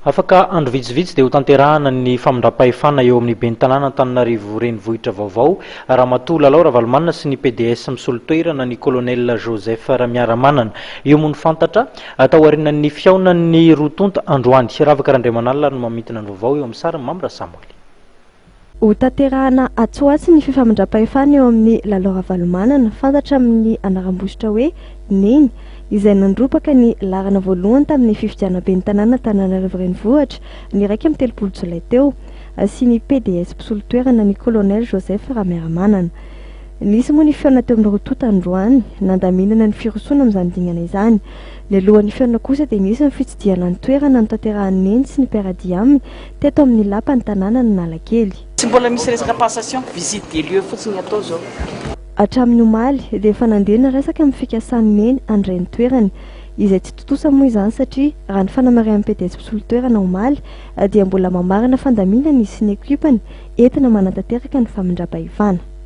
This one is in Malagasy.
Afaka andro vitsivitsy dia hotanterahana ny famindram-pahefana eo amin'ny ben'ny tanàna Antananarivo renivohitra vaovao, Ramatoa Lalao Ravalomanana sy ny pds misolo toerana ny Colonel Joseph Ramiaramanana. Io moa no fantatra taorianan'ny fihaonan'ny roa tonta androany. Ravaka Randriamanalina no mamintina ny vaovao eo amin'ny sarin'i Mamy Rasamoely. Hotanterahana atsy ho atsy ny fifamindram-pahefana eo amin'i Lalao Ravalomanana, fantatra amin'ny anaram-bositra hoe Neny, izay nandrombaka ny laharana voalohany tamin'ny fifidianana ben'ny tanàna Antananarivo Renivohitra ny 31 jolay teo, sy ny pds mpisolo toerana ny Colonel Joseph Ramiaramanana. Nisy moa ny fihaonana teo amin'ny roa tonta androany, nandaminana ny firosoana amin'izany dingana izany. Nialohan'ny fihaonana kosa dia nisy ny fitsidihana ny toerana notanterahan'i Neny sy ny mpiara-dia aminy teto amin'ny lapan'ny tanànan'Analakely. Tsy mbola misy resaka passation, visite des lieux fotsiny atao izao. Hatramin'ny omaly dia efa nandeha ny resaka amin'ny fikasan'i Neny handray ny toerany, izay tsy tontosa moa izany satria raha ny fanamarihan'ny pds mpisolo toerana omaly dia mbola mamarana fandaminana izy sy ny ekipany entina manatanteraka ny famindram-pahefana.